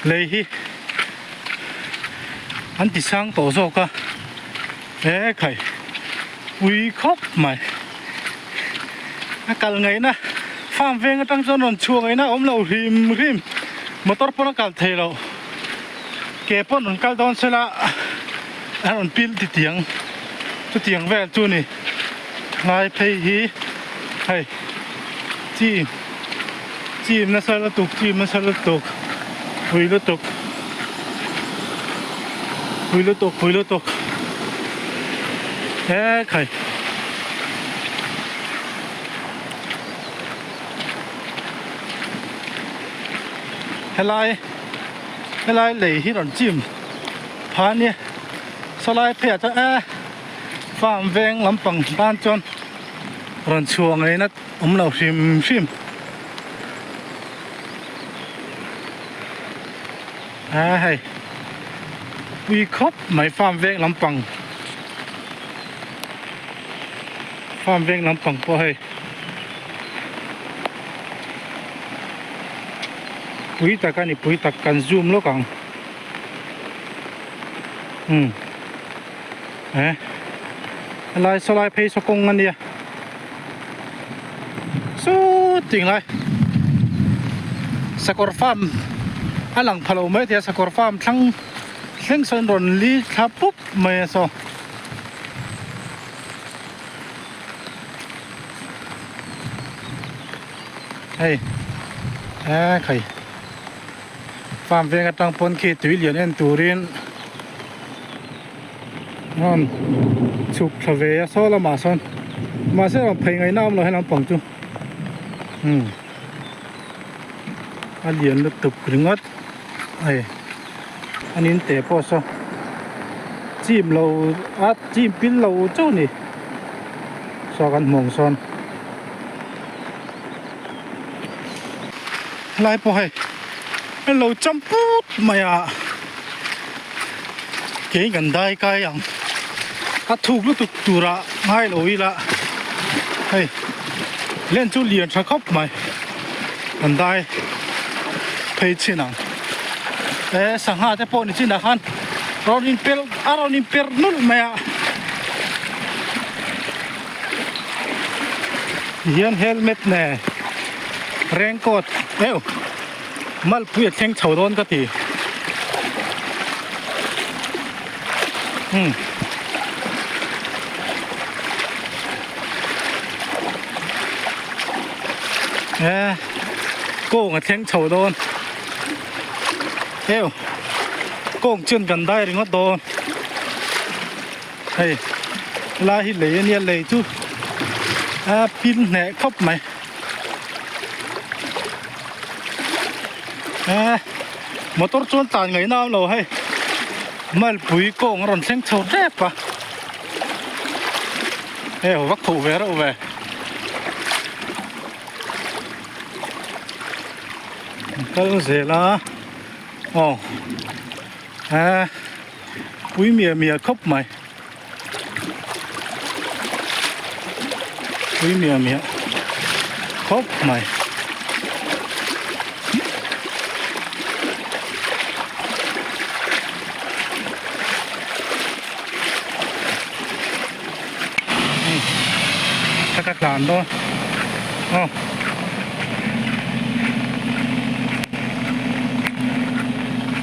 Lei hi an ti sang tawh zawk a he khai pui khawp mai a kal ngaihna farm veng atang chuan rawn chhuah ngaihna a awm lo hrim hrim motor pawn a kal thei loh ke pawn rawn kal dawn sela a rawn pil titiang chutiang vel chu ni lai phei hi hei chi. Chim nasa lutuk chim nasa lutuk pui lutuk pui lutuk pui lutuk he khai helai helai lei hi rawn chim pha ania sawlai pheiah chuan e farm veng lampang tan chuan rawn chhuah ngei na. Awm lo hrim hrim. A hei pui khawp mai farm veng lampang farm veng lampang pawh hei pui tak a ni pui tak kan zoom lawk ang umm eh helai sawlai phei saw kawng a nia. Saw ting lai sakawr farm a lang pha lo mai thei a sakawr farm thlang thleng sawn rawn li thla pup mai a saw hei e khai farm veng atang pawn khi tui lian en turin Rawn chhuk thla ve a saw lamah sawn mahse rawn phei ngaihna awm lo helam pang chu umm a lian lutuk ringawt hei a nin teh pawh saw chim lo a chim pil lo chauh a ni saw kan hmuh ang sawn helai pawh hei a lo cham put mai a. Kei kan dai kai ang a thuk lutuk turah ngai lo ila hei len chu lian tha khawp mai kan dai phei chin ang e sangha te pawh ni chinah khan rawn in per a rawn in per nulh mai a tihian helmet nen raincoat euh Malpui a thleng chho dawn ka ti. Hmm. E, kawng a thleng chho dawn. Eo, kawng chuan kan dai ringawt dawn. Hei, lai hi lei ania lei chu a pil hneh khawp mai. Eh motor chuan tlan ngaihna a awm lo hei malpui kawng a rawn thleng chho tep a hei va khuh ve reuh ve kal zel a aw eh pui miah miah khawp mai. Pui miah miah khawp mai. Ka tlan dawn aw.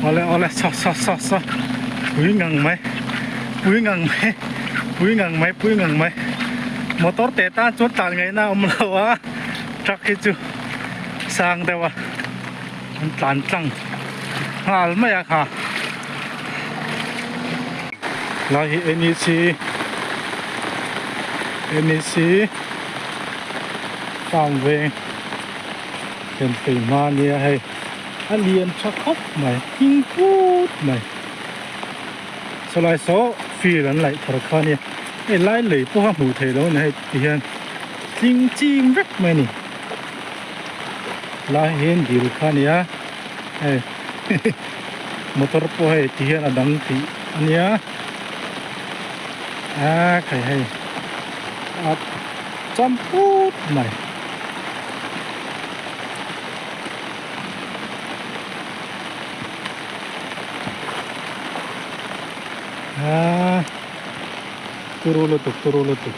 Awle awle saw saw saw saw pui ngang mai. Pui ngang mai pui ngang mai pui ngang mai motor te tan chuan tlan ngaihna a awm lo a truck hi chu sang deuh a an tlan tlang nghal mai a kha lai hi N E C N E C farm veng thlen phei hma ania hei a lian tha khawp mai hing put mai. Sawlai saw field an laih thar kha ania hei lai lei pawh a hmuh theih loh a ni hei ti hian tling chim vek mai a ni lai hian dil kha a ni a hei motor pawh hei ti hian a dang tih a nia a khai hei a cham put mai. Aa turu lutuk turu lutuk.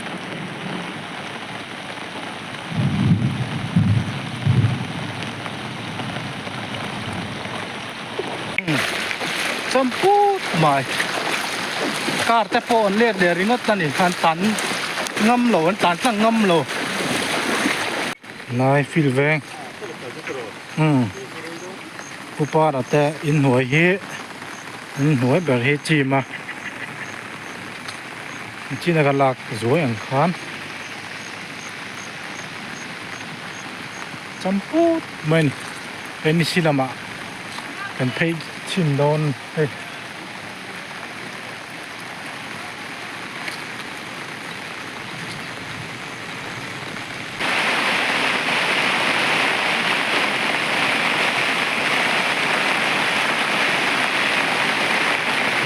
Chuan put mai car te pawh an let leh ringawt a ni an tan ngam lo an tlan tlang ngam lo lai field veng umm pu para te inhnuai hi inhnuai ber hi chim a chin a ka lak zuai ang khan cham put mai a ni. Hei ni si lamah kan phei chhin dawn hei.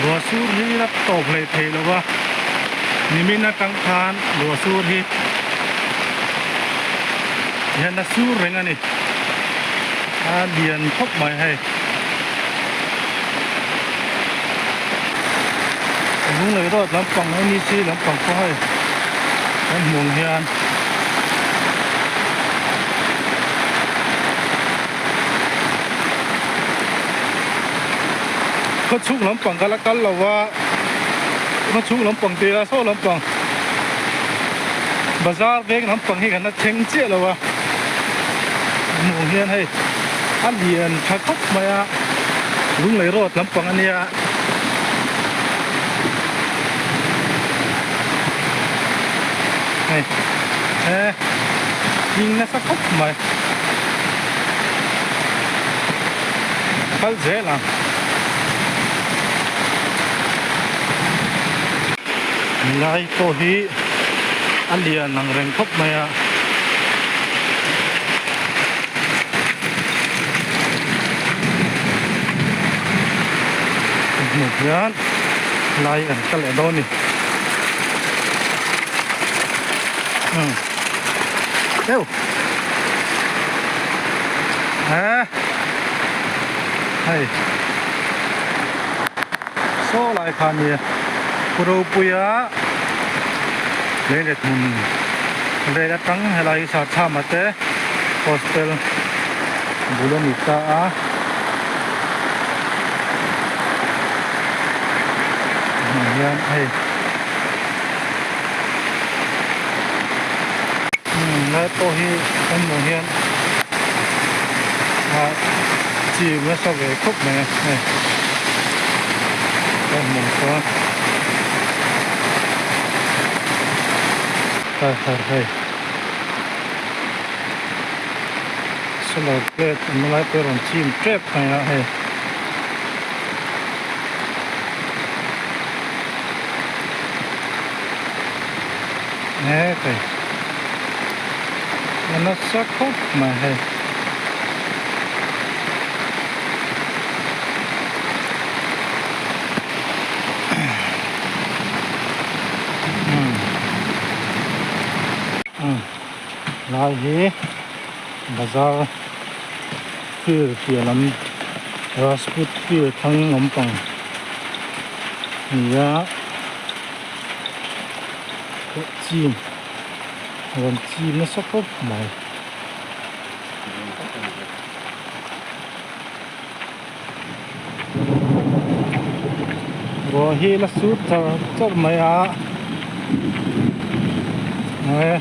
Ruah sur hi la tawp hlei thei lo va, nimin atang khan ruah sur hi hian a sur reng a ni. A lian khawp mai hei. Lunglei road lampang NEC lampang pawh hei kan hmuh ang hian khaw chhung lampang ka la kal lo va khaw chhung lampang tih lah saw lampang bazar veng lampang hi kan la thleng chiah lo a. Hmuh hian hei a lian tha khawp mai a Lunglei road lampang a nia hei he hing nasa khawp mai kal zel ang lai pawh hi a lian ang reng khawp mai a. Hmuh hian lai an kal leh dawn a ni umm deuh eh hei saw lai kha nia pu ropuia lei let hmun vel atang helai hi sarchhama te hostel bul a ni ta a hmuh hian hei umm lai pawh hi kan hmuh hian ah chi nasa ve khawp mai a hei ka hmuh chuan har har hei solar plate awmna lai pawh a rawn chim tep mai a hei. Hei a nasa khawp mai hei. Lai hi bazar field piah lam Rajput field thlang lampang a ni a chim rawn chim nasa khawp mai. Ruah hi la sur char char mai a e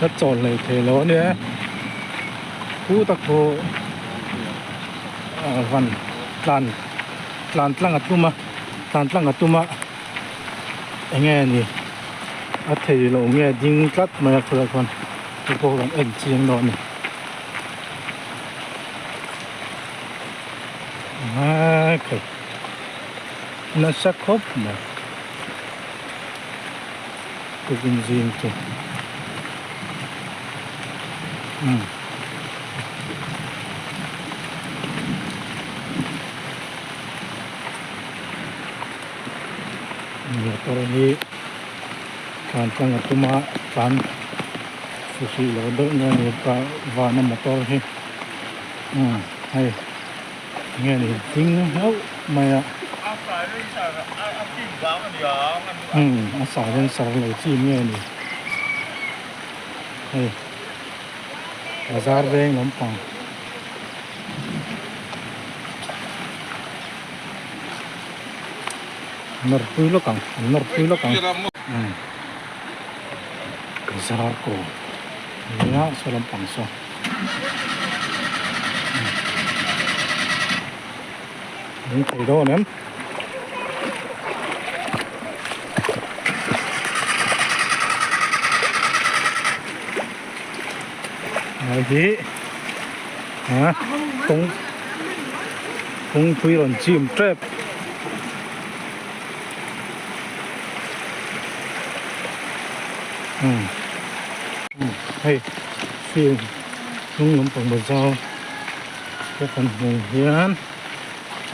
la chawl hlei thei lo a nia khu tak khu van tlan tlan tlang a tum a tlan tlang a tum a enge ni a thei loh nge ding tlat mai a khulai khuan hei pawh kan en chiang dawn a ni. Okay. Nasa khawp mai. Tukin zing chu. Um. Motor hi tlan tlang a tum a tlan fuh lo deuh nge ni ka vana motor hi. Umm hei nge ni ding hlauh mai a. Umm a silencer lo chim nge ni hei bazar veng lampang. Nawr pui lawk ang an nawr pui lawk ang umm bazar kaw nia saw lampang saw. Min thei dawn em? Hei hi a kawng kawngpui rawn chim tep. Umm hei field hnung lampang bazar te kan hmuh hian.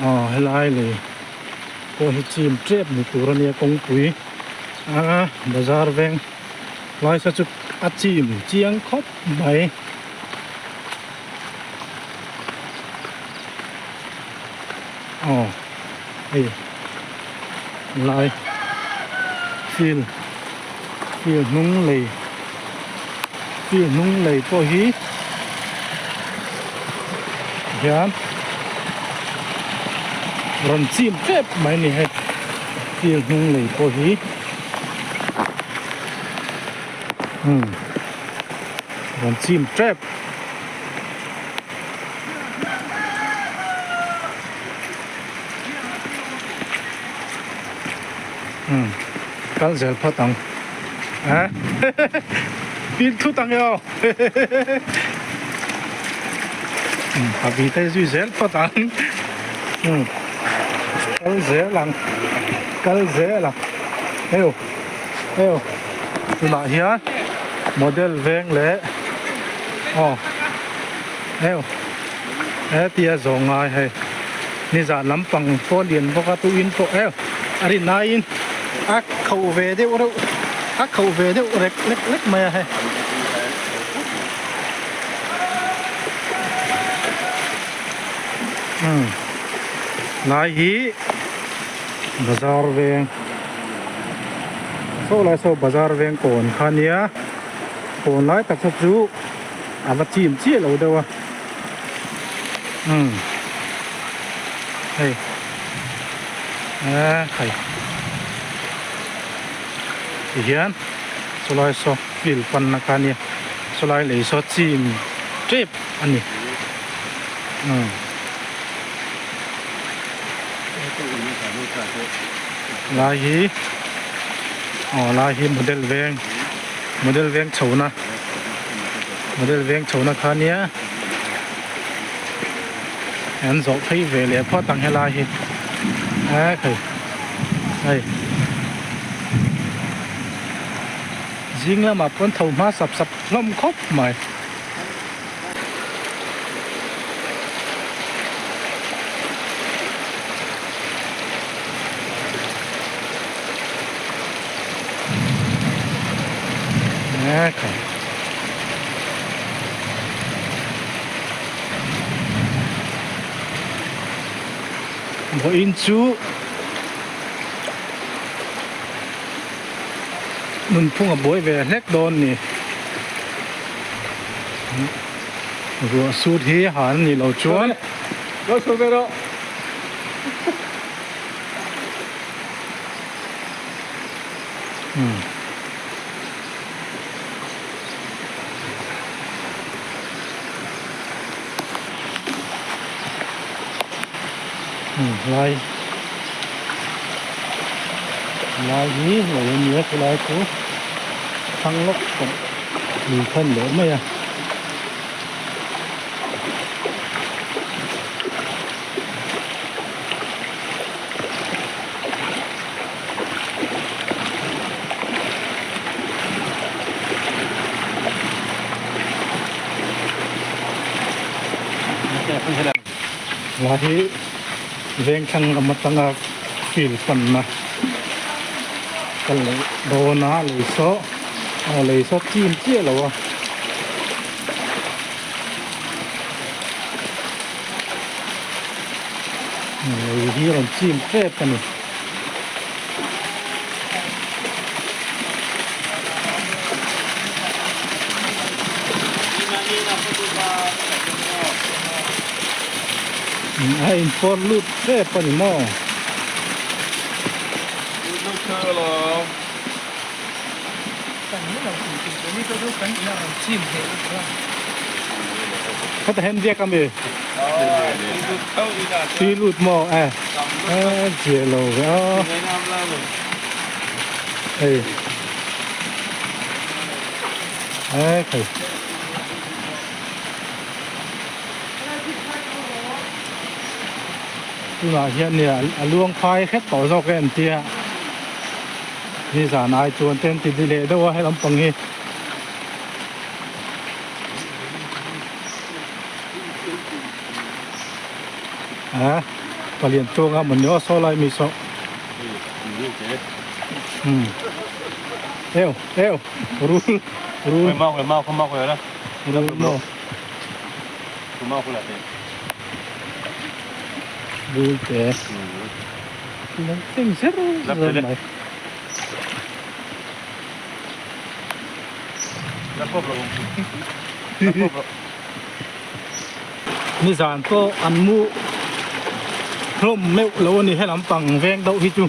Aw helai lei pawh hi chim tep ni tur a nia kawngpui a bazar veng lai saw chu a chim chiang khawp mai. Aw hei lai field field hnung lei field hnung lei pawh hi hian rawn chim tep mai a ni hei field hnung lei pawh hi umm rawn chim tep. Umm kal zel phawt ang eh pin thut ang e aw umm a vi te zui zel phawt ang umm kal zel ang kal zel ang heu heu tunah hian model veng leh aw heu hetia zawng ngai hei nizan lampang pawh a lian bawk a tuin pawh heu a rin aiin a kho ve deuh reuh a kho ve deuh rek lek lek mai a hei. Umm lai hi bazar veng saw lai saw bazar veng kawn kha nia kawn lai tak saw chu a va chim chiah lo deuh a umm hei eee hei ti hian sawlai saw field panna kha ania sawlai lei saw chim tep a ni umm. Lai hi aw lai hi model veng model veng chho na model veng chho na kha nia an zawh phei ve leh phawt ang helai hi e khai hei zing lamah pawn tho hma sap sap hlawm khawp mai. Vawiin chu nunphung a buai ve hlek dawn ni. Ruah sut hi han a nih loh chuan. Lai lai hi lo a nia chulai chu thlang lawk tawh lui khan leh mai a. Lai hi veng thlang lam atanga field panna kal leh dawn a lei saw aw lei saw chim chiah lo a. Lei hi a rawn chim tep a ni. A inpawr lut tep a ni maw? Heta hian biak a mi? Tui lut maw e e zia lo ve a hei e khai tunah hian nia a luang phai hret tawh zawk em tia. Nizan ai chuan te an ti di leh deuh a he lampang hi. A palian chuanga mawni aw saw lai mi saw. Hmm. Eo, eo, rul, rul. Mau mau không mau rồi đó. Rul mo. Mau không là thế. Rul te. Leng zer zer mai. Nizan pawh an mu hlawm meuh lo a ni he lampang veng deuh hi chu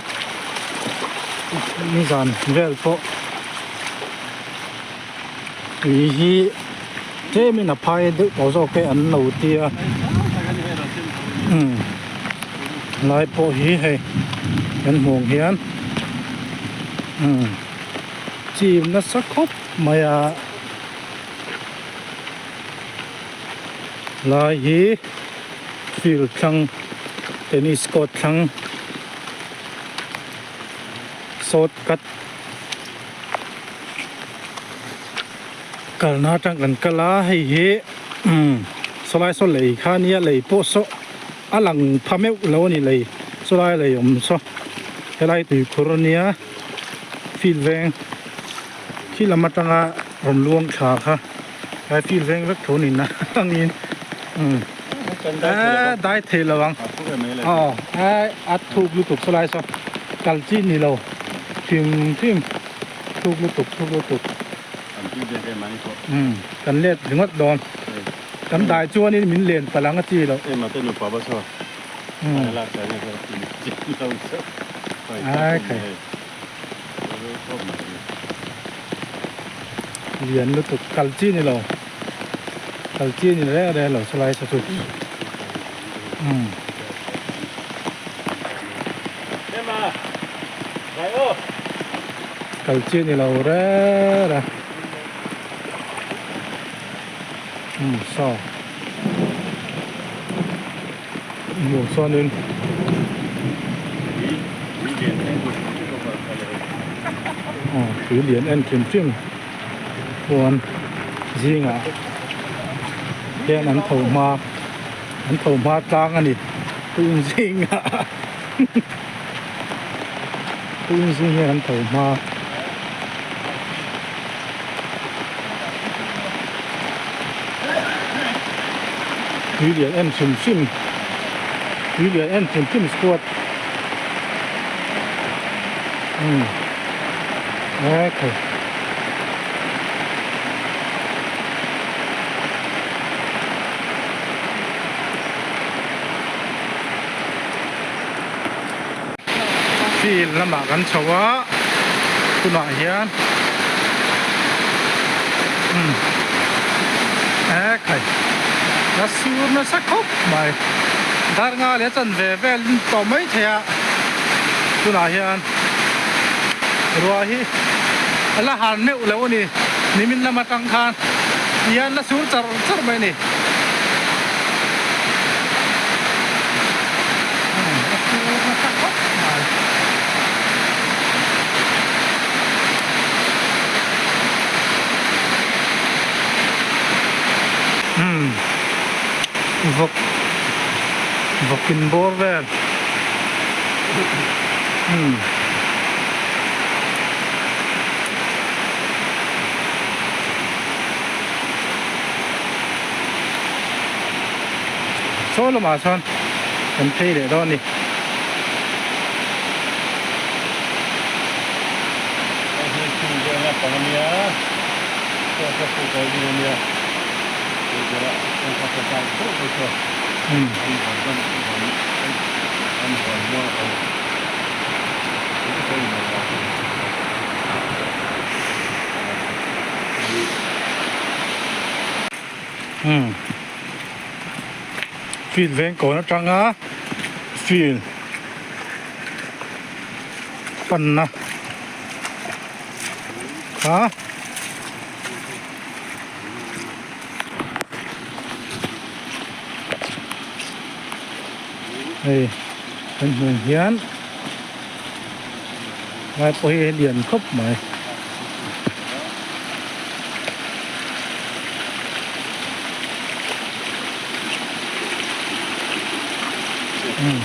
nizan vel pawh tui hi tlem in a phai deuh tawh zawk e an lo tia umm lai pawh hi hei kan hmuh ang hian umm chim nasa khawp mai a lai hi field thlang tennis court thlang short cut. Kalna atang kan kal a hei hi umm sawlai saw lei kha nia lei pawh saw a lang pha meuh lo a ni lei sawlai lei awm saw helai tuikhur ania field veng khi lam atanga rawn luang thla kha helai field veng vek tho niin a angin umm eee dai thei lo ang aw a thuk lutuk sawlai saw kal chi ni lo hrim hrim. Thuk lutuk thuk lutuk. Umm kan let ringawt dawn. Kan dai chuanin min len palh ang a chi loh. Umm. Ai khai. Lian lutuk kal chi ni lo. Kal chi ni reng reng lo chulai saw chu. Umm. Kal chi ni lo reng a umm saw hmuh chuanin aw tui lian en hrim hrim huan zingah hian an tho hma an tho hma tlang a ni tun zingah. Tun zing hian an tho hma. Tui lian en hrim hrim tui lian en hrim hrim squad umm okay. Field lamah kan chho a tunah hian umm ekhai a sur nasa khawp mai dar nga leh chanve vel in tawh mai thei a tunah hian ruah hi a la han meuh lo a ni nimin lam atang khan tihian la sur char char mai a ni. Umm vawk vawk in bawr vel umm. Saw lamah chuan. Kan phei leh dawn a ni. Hei hi thing veng a pang a nia, chaw kha puk a ri a nia, tih ber ah chaw kha ka zai deuh deuh chu an vawn dawn vawn an vawn muang a Umm field veng kawn atanga field panna kha hei kan hmuh hian lai pawh hi a lian khawp mai. Umm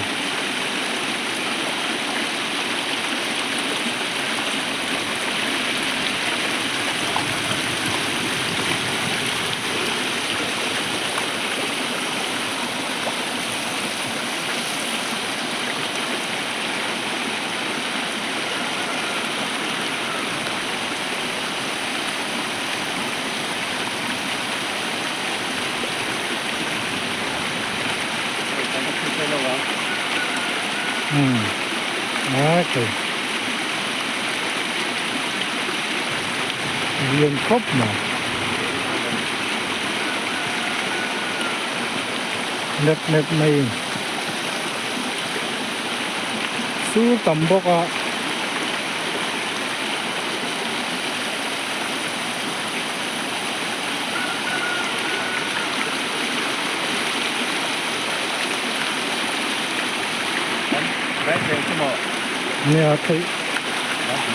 okay lian khawp mai mep mep mai in sur tam bawk a. Nia theih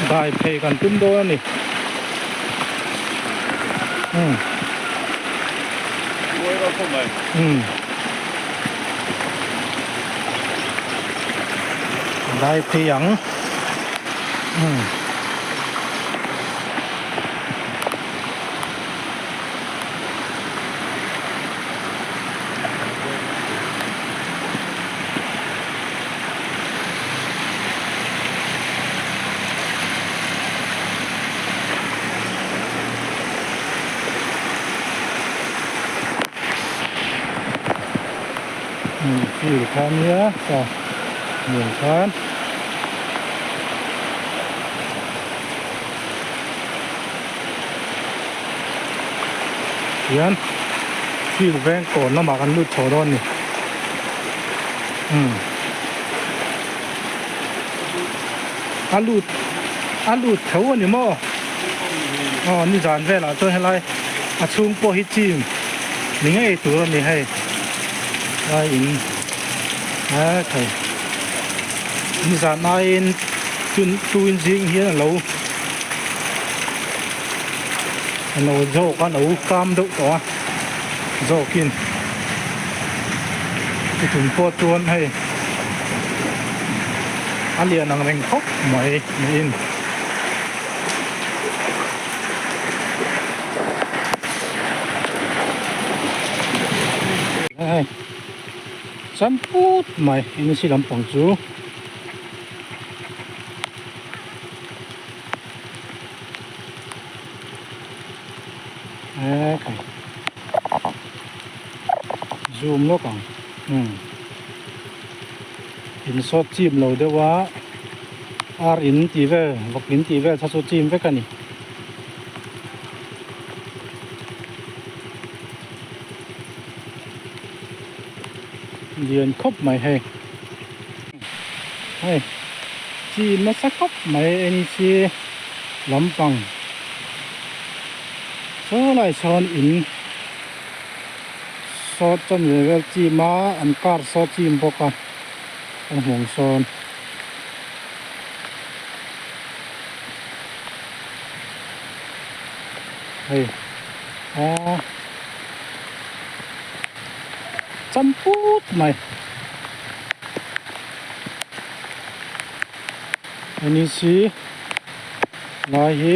dai phei kan tum dawn a ni. Umm. Umm. Dai phei ang. Umm. Field kha nia saw hmuh khan. Hian field veng kawn lamah kan lut chho dawn a ni umm a lut a lut tho a ni maw aw nizan velah chuan helai a chhung pawh hi chim ni ngei tur a ni hei lai in a thei nizan aiin tun zing hian a lo. A lo zawk a lo kam deuh tawh a zawkin tutum pawh chuan hei a lian ang reng khawp mai niin hei cham put mai eng si lampang chu. Okay. Zoom lawk ang. Hmm. In sawt chim lo deuh a. Ar in tih vel, vawk in tih vel kha chu chim vek a ni. Lian khawp mai hei. Hei chi nasa khawp mai NEC lampang saw lai sawn in saw chanve vel chim a an car saw chim bawk a a hmuh sawn. Hei aaa cham put mai. NEC lai hi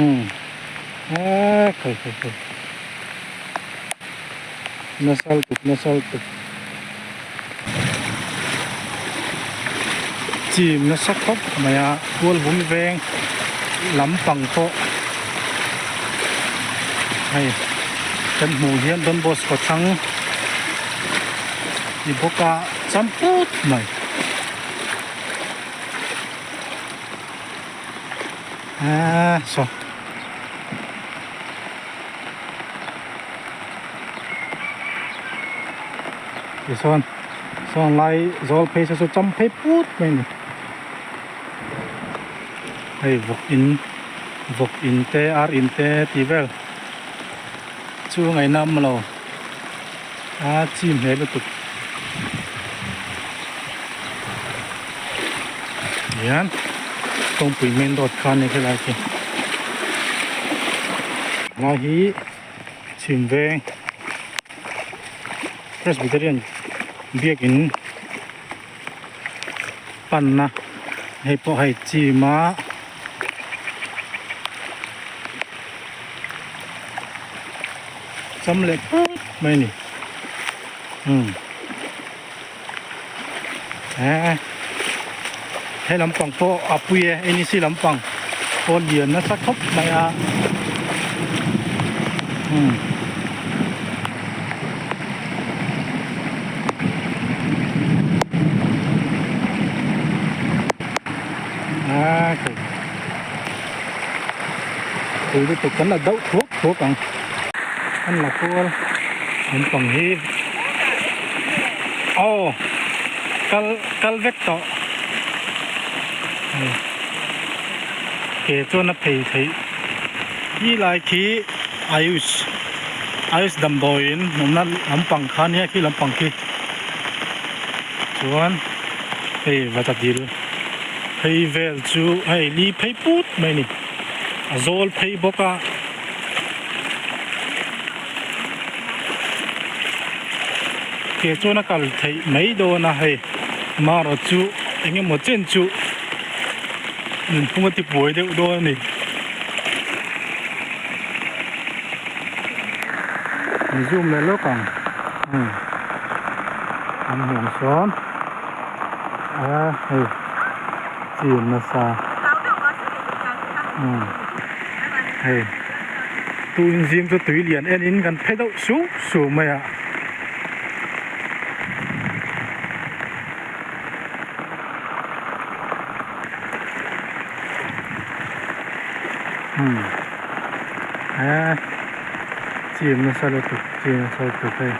umm eee khawi khawi khawi nasa lutuk nasa lutuk. Chim nasa khawp mai a Tualvum veng lampang pawh hei kan hmuh hian Don Bosco thlang ni bawk a cham put mai. Aaa saw. Tichuan sawn lai zawl phei saw chu cham phei put mai a ni. Hei vawk in vawk in te ar in te tih vel chu ngaihna a awm lo a chim hle lutuk. Hian kawngpui main road kha a ni helai khi lai hi chhim veng Presbyterian biakin panna hei pawh hei chim a. Cham leh phut mai a ni umm eh he lampang pawh a pui e N E C lampang pawh lian nasa khawp mai a umm. Tui lutuk kan la dauh thuak thuak ang an la kual lampang hi aw kal kal vek tawh hei ke chuan a phei theih khi lai khi ayush ayush damdawiin awmna lampang kha nia khi lampang khi chuan hei vata dil. Phei vel chu hei li phei put mai a ni a zawl phei bawk a. Ke chuan a kal theih mai dawn a hei marawh chu eng emaw chen chu nunphung a ti buai deuh dawn a ni. An zoom leh lawk ang umm an hmuh sawn. A hei chim nasa umm hei tun zing chu tui lian en in kan phe deuh su su mai a. Umm a chim nasa lutuk chim nasa lutuk hei.